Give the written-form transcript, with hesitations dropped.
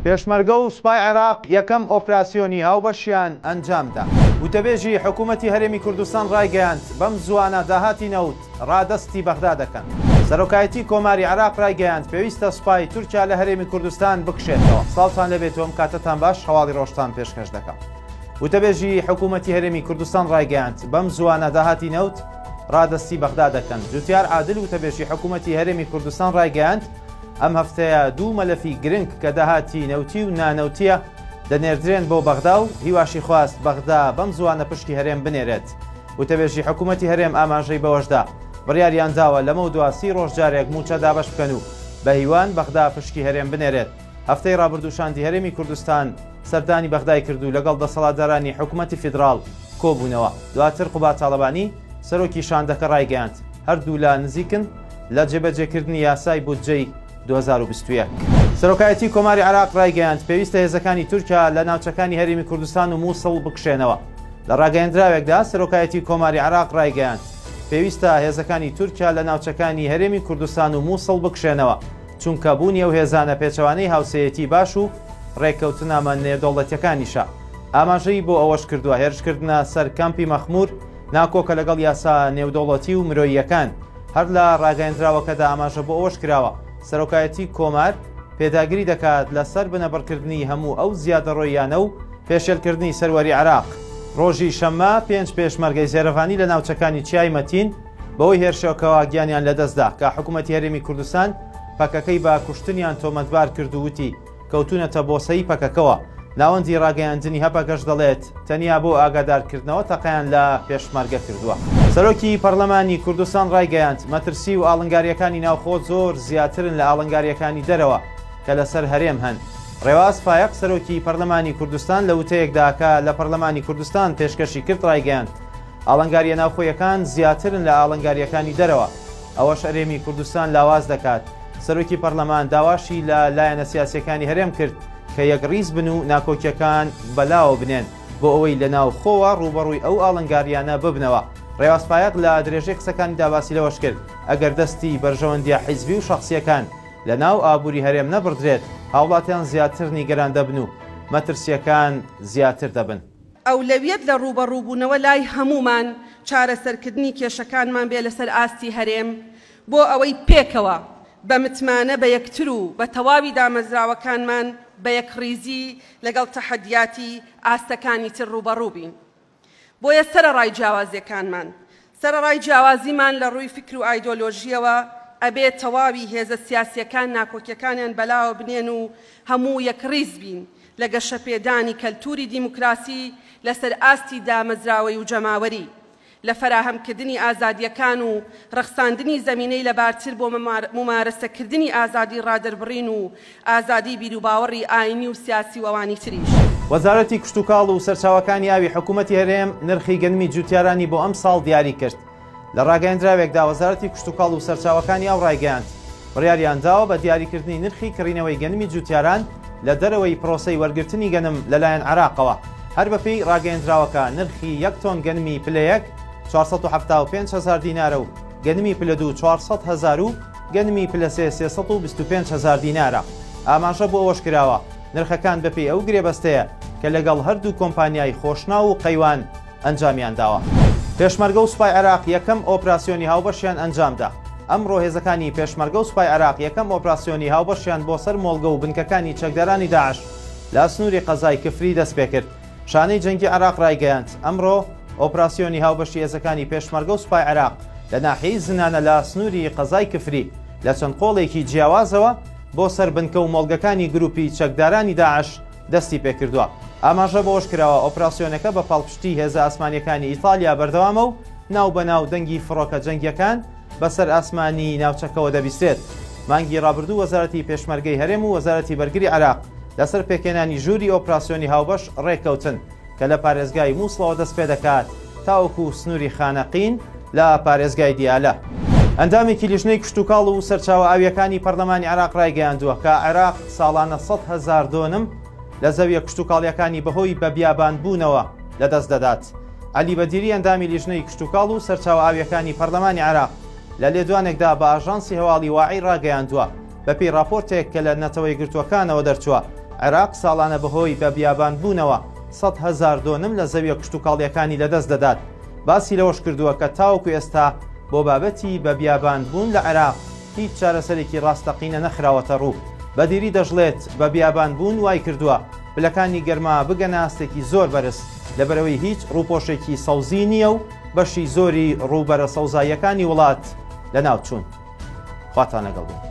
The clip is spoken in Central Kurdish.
پێشمەرگە و سوپای عێراق یەکەم ئۆپراسیۆنی هاوبەشیان ئەنجامدا. وتەبێژی حکومەتی هەرێمی کوردستان ڕایگەیاند، بەم زووانە داهاتی نەوت ڕادەستی بەغدا دەکەن. سەرۆکایەتی کۆماری عێراق ڕایگەیاند، پێویستە سوپای تورکیا لە هەرێمی کوردستان بکشێتەوە. سڵاوتان لێبێت و ئەم کاتەتان باش، هەواڵی ڕۆژتان پێشکەش دەکەم. وتەبێژی حکومەتی هەرێمی کوردستان ڕایگەیاند، بەم زووانە داهاتی نەوت ڕادەستی بەغدا دەکەن. جوتیار عادل وتەبێژی حکومەتی هەرێمی کوردستان ڕایگەیاند، ئەم هەفتەیە دوو مەلەفی گرنگ کە داهاتی نەوتی و نانەوتییە دەنێردرێن بۆ بەغدا و هیواشی خواست بەغدا بەم زووانە پشکی هەرێم بنێرێت. وتەبێژی حکومەتی هەرێم ئاماژەی بەوەشدا، بڕیاریانداوە لەمەودوا سی ڕۆژ جارێک مووچە دابەش بکەن و بەهیوان بەغدا پشکی هەرێم بنێرێت. هەفتەی ڕابردوو شاندی هەرێمی کوردستان سەردانی بەغدای کرد و لەگەڵ دەسەڵاتدارانی حکومەتی فیدراڵ کۆبوونەوە. دواتر قوباد تاڵەبانی، سەرۆکی شاندەکە ڕایگەیاند، هەردوولا نزیکن لە جێبەجێکردنی یاسای بودجەی 2021. سەرۆکایەتی کۆماری عێراق ڕایگەیاند، پێویستە هێزەکانی تورکیا لە ناوچەکانی هەرێمی کوردستان و مووسڵ بکشێنەوە. لە ڕاگەیەندراوێکدا سەرۆکایەتی کۆماری عێراق ڕایگەیاند، پێویستە هێزەکانی تورکیا لە ناوچەکانی هەرێمی کوردستان و مووسڵ بکشێنەوە، چونکە بوونی ئەو هێزانە پێچەوانەی هاوسێیەتی باش و ڕێککەوتنامە نێودەوڵەتیەکانیشە. ئاماژەی بۆ ئەوەش کردووە، هێرشکردنە سەر کەمپی مەخموور ناکۆکە لەگەڵ یاسا نێودەوڵەتی و مرۆییەکان. هەر لە ڕاگەیەندراوەکەدا ئاماژە بۆ ئەوەش کراوە، سەرۆکایەتی کۆمار پێداگری دەکات لەسەر بنەبڕکردنی هەموو ئەو زیادەڕۆییانە و پێشێلکردنی سەروەری عێراق. ڕۆژی شەممە پێنج پێشمەرگەی زێرەڤانی لە ناوچەکانی چیای مەتین بەهۆی هێرشێکەوە گیانیان لەدەستدا کە حکومەتی هەرێمی کوردستان پەکەکەی بە کوشتنیان تۆمەتبار کرد و وتی کەوتوونەتە بۆسەی پەکەکەوە. ناوەندی ڕاگەیاندنی هەپەگەش دەڵێت، تەنیا بۆ ئاگادارکردنەوە تەقەیان لە پێشمەرگە کردووە. سەرۆکی پەرلەمانی کوردستان ڕایگەیاند، مەترسی و ئاڵنگارییەکانی ناوخۆ زۆر زیاترن لە ئاڵنگارییەکانی دەرەوە کە لەسەر هەرێم هەن. ڕێواز فایەق سەرۆکی پەرلەمانی کوردستان لە وتەیەکدا کە لە پەرلەمانی کوردستان پێشکەشی کرد ڕایگەیاند، ئاڵنگارییە ناوخۆیەکان زیاترن لە ئاڵنگارییەکانی دەرەوە، ئەوەش هەرێمی کوردستان لاواز دەکات. سەرۆکی پەرلەمان داواشی لە لایەنە سیاسییەکانی هەرێم کرد کە یەکڕیز بن و ناکۆکییەکان بەلاوە بنێن بۆ ئەوەی لە ناوخۆوە ڕووبەڕووی ئەو ئاڵنگارییانە ببنەوە. ڕێواز فایەق لە درێژەی قسەکانیدا باسی لەوەش کرد، ئەگەر دەستی بەرژەوەندییە حیزبی و شەخسییەکان لە ناو ئابووری هەرێم نەبڕدرێت، هاوڵاتیان زیاتر نیگەران دەبن و مەترسییەکان زیاتر دەبن. ئەولەویەت لە ڕووبەڕووبوونەوە لای هەموومان چارەسەرکردنی کێشەکانمان بێ لەسەر ئاستی هەرێم بۆ ئەوەی پێکەوە بە متمانە بە یەکتر و بە تەواوی دامەزراوەکانمان بە یەکڕیزی لەگەڵ تەحەدیاتی ئاستەکانی تر ڕووبەڕوو بین. بۆیە سەرەڕای جیاوازیەکانمان، سەرەڕای جیاوازیمان لە ڕووی فیکر و ئایدۆلۆژیەوە، ئەبێ تەواوی هێزە سیاسیەکان ناکۆکیەکانیان بەلاوە بنێن و هەموو یەکڕیز بین لە گەشەپێدانی کەلتوری دیموکراسی لەسەر ئاستی دامەزراوەی و جەماوەری، لە فەراهەمکردنی ئازادییەکان و ڕەخساندنی زەمینەی لەبارتر بۆ مومارەسەکردنی ئازادی ڕادەربڕین و ئازادی بیروباوەڕی ئاینی و سیاسی و ئەوانی تریش. وەزارەتی کشتوکاڵ و سەرچاوەکانی ئاوی حکومەتی هەرێم نرخی گەنمی جوتیارانی بۆ ئەمساڵ دیاری کرد. لە ڕاگەیەندراوێکدا وەزارەتی کشتوکاڵ و سەرچاوەکانی ئاو ڕایگەیاند، بڕیاریان داوە بە دیاریکردنی نرخی کڕینەوەی گەنمی جوتیاران لە دەرەوەی پرۆسەی وەرگرتنی گەنم لەلایەن عێراقەوە. هەر بەپێی ڕاگەیەندراوەکە نرخی یەک تۆن گەنمی پلە یەک 475 هەزار دینارە و گەنمی پلە دوو 400 هەزار و گەنمی پلە سێ 325 هەزار دینارە. ئاماژە بۆ ئەوەشکراوە، نرخەکان بەپێی ئەو گرێبەستەیە کە لەگەڵ هەردوو کۆمپانیای خۆشناو و قەیوان ئەنجامیان داوە. پێشمەرگە و سوپای عێراق یەکەم ئۆپراسیۆنی هاوبەشیان ئەنجامدا. ئەمڕۆ هێزەکانی پێشمەرگە و سوپای عێراق یەکەم ئۆپراسیۆنی هاوبەشیان بۆ سەر مۆڵگە و بنکەکانی چەکدارانی داعش لە سنووری قەزای کفری دەستپێکرد. شانەی جەنگی عێراق رایگەیاند، ئەمڕۆ ئۆپراسیۆنی هاوبەشی هێزەکانی پێشمەرگە و سوپای عێراق لە ناحیەی زنانە لە سنووری قەزای کفری لە چەند قۆڵێکی جیاوازەوە بۆ سەر بنکە و مۆڵگەکانی گرووپی چەکدارانی داعش دەستی پێکردووە. ئاماژە بەوەشکراوە، ئۆپراسیۆنەکە بە پاڵپشتی هێزە ئاسمانییەکانی ئیتالیا بەردەوامە و ناوبەناو دەنگی فڕۆکە جەنگییەکان بەسەر ئاسمانی ناوچەکەوە دەبیسترێت. مانگی ڕابردوو وەزارەتی پێشمەرگەی هەرێم و وەزارەتی بەرگری عێراق لەسەر پێکهێنانی ژووری ئۆپراسیۆنی هاوبەش ڕێککەوتن کە لە پارێزگای موسڵەوە دەستپێدەکات تاوەکو سنووری خانەقین لە پارێزگای دیالە. ئەندامێکی لیژنەی کشتوکاڵ و سەرچاوە ئاوییەکانی پەرلەمانی عێراق ڕایگەیاندووە کە عێراق ساڵانە 100,000 دۆنم لە زەویە کشتوکاڵییەکانی بەهۆی بەبیابانبوونەوە لەدەست دەدات. عەلی بەدیری ئەندامی لیژنەی کشتوکاڵ و سەرچاوە ئاوییەکانی پەرلەمانی عێراق لە لێدوانێکدا بە ئاژانسی هەواڵی واعی ڕاگەیاندووە، بەپێی ڕاپۆرتێک کە لە نەتەوەیەکگرتووەکانەوە دەرچووە، عێراق ساڵانە بەهۆی بەبیابانبوونەوە 100,000 دۆنم لە زەویە کشتوکاڵییەکانی لەدەست دەدات. باسی لەوەشکردووە کە تاوەکو ئێستا بۆ بابەتی بەبیابانبوون لە عێراق هیچ چارەسەرێکی ڕاستەقینە نەخراوەتەڕوو. بەدیری دەشڵێت، بەبیابانبوون وایکردووە پلەکانی گەرما بگەنە ئاستێکی زۆر بەرز، لەبەرئەوەی هیچ ڕووپۆشێکی سەوزی نییە و بەشی زۆری ڕووبەرە سەوزاییەکانی وڵات لەناوچوون. خواتان لەگەڵ بێت.